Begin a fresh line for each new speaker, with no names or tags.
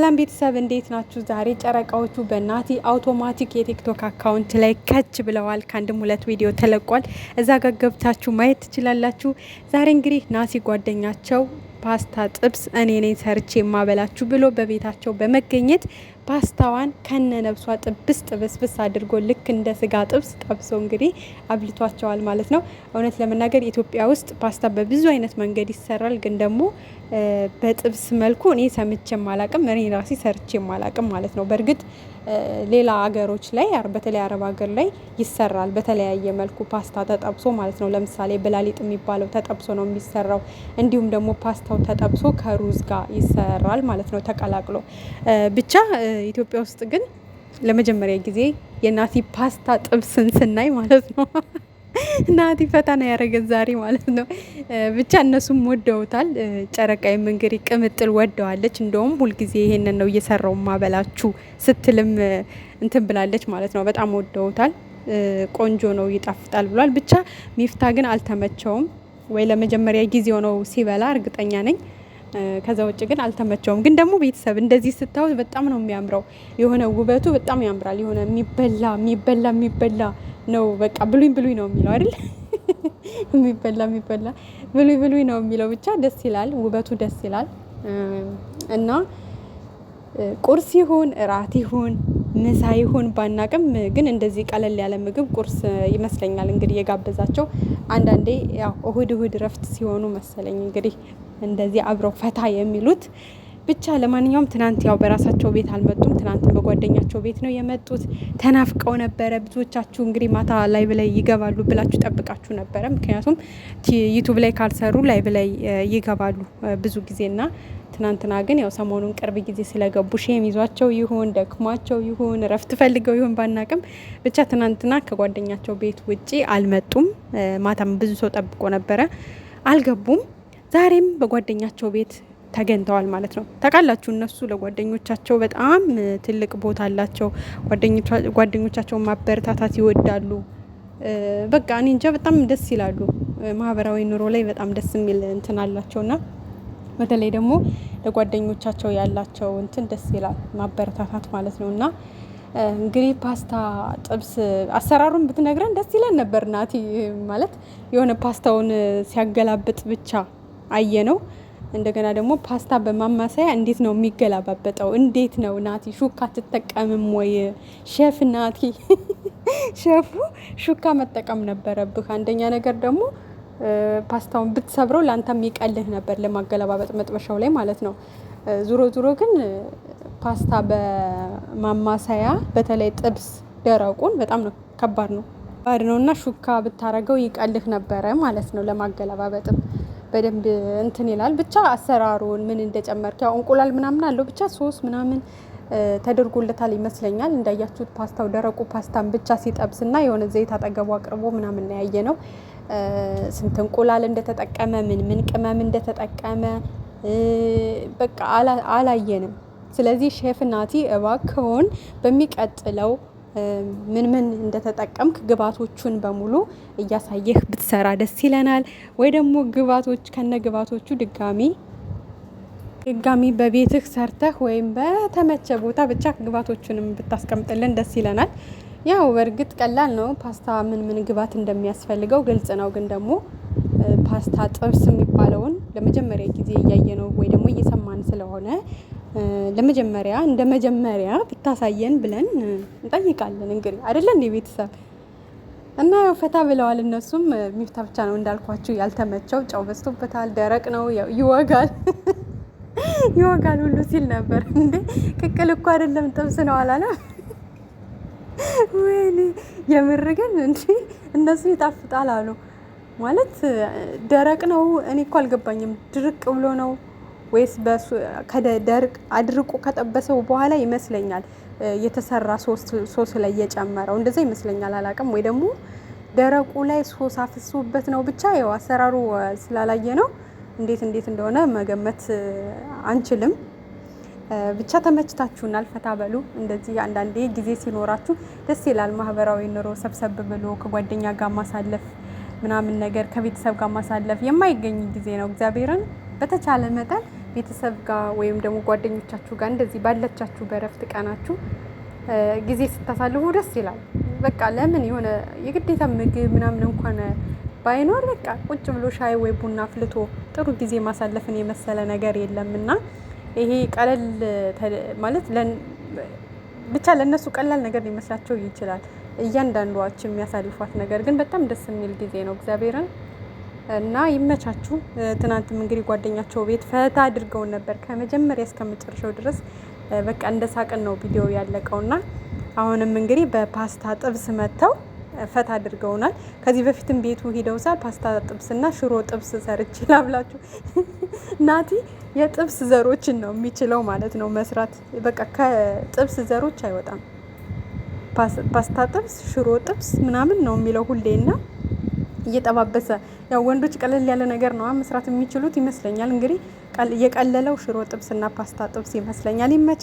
ሰላም ቤተሰብ እንዴት ናችሁ? ዛሬ ጨረቃዎቹ በናቲ አውቶማቲክ የቲክቶክ account ላይ ከች ብለዋል። ከአንድም ሁለት ቪዲዮ ተለቋል። እዛ ጋር ገብታችሁ ማየት ትችላላችሁ። ዛሬ እንግዲህ ናቲ ጓደኛቸው ፓስታ ጥብስ እኔ ነኝ ሰርቼ የማበላችሁ ብሎ በቤታቸው በመገኘት ፓስታዋን ከነ ነብሷ ጥብስ ጥብስብስ አድርጎ ልክ እንደ ስጋ ጥብስ ጠብሶ እንግዲህ አብልቷቸዋል ማለት ነው። እውነት ለመናገር ኢትዮጵያ ውስጥ ፓስታ በብዙ አይነት መንገድ ይሰራል። ግን ደግሞ በጥብስ መልኩ እኔ ሰምቼም አላቅም፣ እኔ ራሴ ሰርቼም አላቅም ማለት ነው። በእርግጥ ሌላ ሀገሮች ላይ በተለይ አረብ ሀገር ላይ ይሰራል በተለያየ መልኩ ፓስታ ተጠብሶ ማለት ነው። ለምሳሌ ብላሊጥ የሚባለው ተጠብሶ ነው የሚሰራው። እንዲሁም ደግሞ ፓስታው ተጠብሶ ከሩዝ ጋር ይሰራል ማለት ነው ተቀላቅሎ። ብቻ ኢትዮጵያ ውስጥ ግን ለመጀመሪያ ጊዜ የናቲ ፓስታ ጥብስን ስናይ ማለት ነው ናቲ ፈታ ነው ያደረገን ዛሬ ማለት ነው። ብቻ እነሱም ወደውታል። ጨረቃዬም እንግዲህ ቅምጥል ወደዋለች። እንደውም ሁልጊዜ ይሄንን ነው እየሰራው ማበላችሁ ስትልም እንትን ብላለች ማለት ነው። በጣም ወደውታል። ቆንጆ ነው ይጣፍጣል ብሏል። ብቻ ሚፍታ ግን አልተመቸውም ወይ ለመጀመሪያ ጊዜው ነው ሲበላ እርግጠኛ ነኝ። ከዛ ውጭ ግን አልተመቸውም። ግን ደግሞ ቤተሰብ እንደዚህ ስታዩት በጣም ነው የሚያምረው። የሆነ ውበቱ በጣም ያምራል። የሆነ የሚበላ የሚበላ የሚበላ ነው። በቃ ብሉኝ ብሉኝ ነው የሚለው አይደል? የሚበላ የሚበላ ብሉኝ ብሉኝ ነው የሚለው። ብቻ ደስ ይላል፣ ውበቱ ደስ ይላል። እና ቁርስ ይሁን እራት ይሁን ምሳ ይሁን ባናቅም ግን እንደዚህ ቀለል ያለ ምግብ ቁርስ ይመስለኛል እንግዲህ የጋበዛቸው። አንዳንዴ ያው እሁድ እሁድ እረፍት ሲሆኑ መሰለኝ እንግዲህ እንደዚህ አብረው ፈታ የሚሉት። ብቻ ለማንኛውም ትናንት ያው በራሳቸው ቤት አልመጡም። ትናንትን በጓደኛቸው ቤት ነው የመጡት። ተናፍቀው ነበረ። ብዙዎቻችሁ እንግዲህ ማታ live ላይ ይገባሉ ብላችሁ ጠብቃችሁ ነበረ። ምክንያቱም ዩቱብ ላይ ካልሰሩ live ላይ ይገባሉ ብዙ ጊዜና ትናንትና ግን ያው ሰሞኑን ቅርብ ጊዜ ስለገቡ shame ይዟቸው ይሁን ደክሟቸው ይሁን እረፍት ፈልገው ይሁን ባናቅም ብቻ ትናንትና ከጓደኛቸው ቤት ውጪ አልመጡም። ማታም ብዙ ሰው ጠብቆ ነበረ፣ አልገቡም። ዛሬም በጓደኛቸው ቤት ተገኝተዋል ማለት ነው። ታውቃላችሁ እነሱ ለጓደኞቻቸው በጣም ትልቅ ቦታ አላቸው። ጓደኞቻቸውን ማበረታታት ይወዳሉ። በቃ እኔ እንጃ በጣም ደስ ይላሉ። ማህበራዊ ኑሮ ላይ በጣም ደስ የሚል እንትን አላቸውና በተለይ ደግሞ ለጓደኞቻቸው ያላቸው እንትን ደስ ይላል፣ ማበረታታት ማለት ነው። እና እንግዲህ ፓስታ ጥብስ አሰራሩን ብትነግረን ደስ ይለን ነበር ናቲ። ማለት የሆነ ፓስታውን ሲያገላብጥ ብቻ አየ ነው። እንደገና ደግሞ ፓስታ በማማሰያ እንዴት ነው የሚገላባበጠው? እንዴት ነው ናቲ ሹካ አትጠቀምም ወይ? ሼፍ ናቲ ሼፉ ሹካ መጠቀም ነበረብህ። አንደኛ ነገር ደግሞ ፓስታውን ብትሰብረው ለአንተም ይቀልህ ነበር ለማገለባበጥ መጥበሻው ላይ ማለት ነው። ዙሮ ዙሮ ግን ፓስታ በማማሰያ በተለይ ጥብስ ደረቁን በጣም ነው ከባድ ነው ከባድ ነው እና ሹካ ብታረገው ይቀልህ ነበረ ማለት ነው። ለማገለባበጥም በደንብ እንትን ይላል። ብቻ አሰራሩን ምን እንደጨመርክ ያው እንቁላል ምናምን አለው ብቻ ሶስ ምናምን ተደርጎለታል ይመስለኛል። እንዳያችሁት ፓስታው ደረቁ ፓስታን ብቻ ሲጠብስና የሆነ ዘይት አጠገቡ አቅርቦ ምናምን ያየ ነው። ስንት እንቁላል እንደተጠቀመ ምን ምን ቅመም እንደተጠቀመ በቃ አላየንም። ስለዚህ ሼፍ ናቲ እባክዎን በሚቀጥለው ምን ምን እንደተጠቀምክ ግብአቶቹን በሙሉ እያሳየህ ብትሰራ ደስ ይለናል። ወይ ደግሞ ግብአቶች ከነ ግብአቶቹ ድጋሚ ድጋሚ በቤትህ ሰርተህ ወይም በተመቸ ቦታ ብቻ ግብአቶቹንም ብታስቀምጥልን ደስ ይለናል። ያው በእርግጥ ቀላል ነው። ፓስታ ምን ምን ግብአት እንደሚያስፈልገው ግልጽ ነው። ግን ደግሞ ፓስታ ጥብስ የሚባለውን ለመጀመሪያ ጊዜ እያየ ነው ወይ ደግሞ እየሰማን ስለሆነ ለመጀመሪያ እንደ መጀመሪያ ብታሳየን ብለን እንጠይቃለን። እንግዲህ አይደለ እንዴ ቤተሰብ? እና ያው ፈታ ብለዋል እነሱም። ሚፍታ ብቻ ነው እንዳልኳችሁ ያልተመቸው፣ ጨው በዝቶበታል፣ ደረቅ ነው፣ ይወጋል ይወጋል ሁሉ ሲል ነበር። እንዴ ቅቅል እኮ አይደለም ጥብስ ነው አላለም? ወይኔ የምር ግን እንዲ እነሱ ይጣፍጣል አሉ ማለት ደረቅ ነው። እኔ እኮ አልገባኝም። ድርቅ ብሎ ነው ወይስ ከደርቅ አድርቆ ከጠበሰው በኋላ ይመስለኛል የተሰራ ሶስ ላይ የጨመረው እንደዛ ይመስለኛል። አላቅም ወይ ደግሞ ደረቁ ላይ ሶስ አፍሶበት ነው። ብቻ ያው አሰራሩ ስላላየ ነው እንዴት እንዴት እንደሆነ መገመት አንችልም። ብቻ ተመችታችሁናል፣ ፈታ በሉ። እንደዚህ አንዳንዴ ጊዜ ሲኖራችሁ ደስ ይላል። ማህበራዊ ኑሮ ሰብሰብ ብሎ ከጓደኛ ጋር ማሳለፍ ምናምን ነገር ከቤተሰብ ጋር ማሳለፍ የማይገኝ ጊዜ ነው። እግዚአብሔርን በተቻለ መጠን ቤተሰብ ጋር ወይም ደግሞ ጓደኞቻችሁ ጋር እንደዚህ ባለቻችሁ በእረፍት ቀናችሁ ጊዜ ስታሳልፉ ደስ ይላል። በቃ ለምን የሆነ የግዴታ ምግብ ምናምን እንኳን ባይኖር በቃ ቁጭ ብሎ ሻይ ወይ ቡና አፍልቶ ጥሩ ጊዜ ማሳለፍን የመሰለ ነገር የለም እና ይሄ ቀለል ማለት ብቻ ለእነሱ ቀላል ነገር ሊመስላቸው ይችላል። እያንዳንዷች የሚያሳልፏት ነገር ግን በጣም ደስ የሚል ጊዜ ነው። እግዚአብሔርን እና ይመቻችሁ። ትናንትም እንግዲህ ጓደኛቸው ቤት ፈታ አድርገውን ነበር ከመጀመሪያ እስከ መጨረሻው ድረስ በቃ እንደ ሳቅን ነው ቪዲዮ ያለቀውና አሁንም እንግዲህ በፓስታ ጥብስ መጥተው ፈታ አድርገውናል። ከዚህ በፊትም ቤቱ ሂደውሳል ፓስታ ጥብስና ሽሮ ጥብስ ሰርቼ ላብላችሁ። ናቲ የጥብስ ዘሮችን ነው የሚችለው ማለት ነው መስራት። በቃ ከጥብስ ዘሮች አይወጣም። ፓስታ ጥብስ፣ ሽሮ ጥብስ ምናምን ነው የሚለው ሁሌና እየጠባበሰ ያው ወንዶች ቀለል ያለ ነገር ነው መስራት የሚችሉት ይመስለኛል። እንግዲህ የቀለለው ሽሮ ጥብስና ፓስታ ጥብስ ይመስለኛል። ይመች።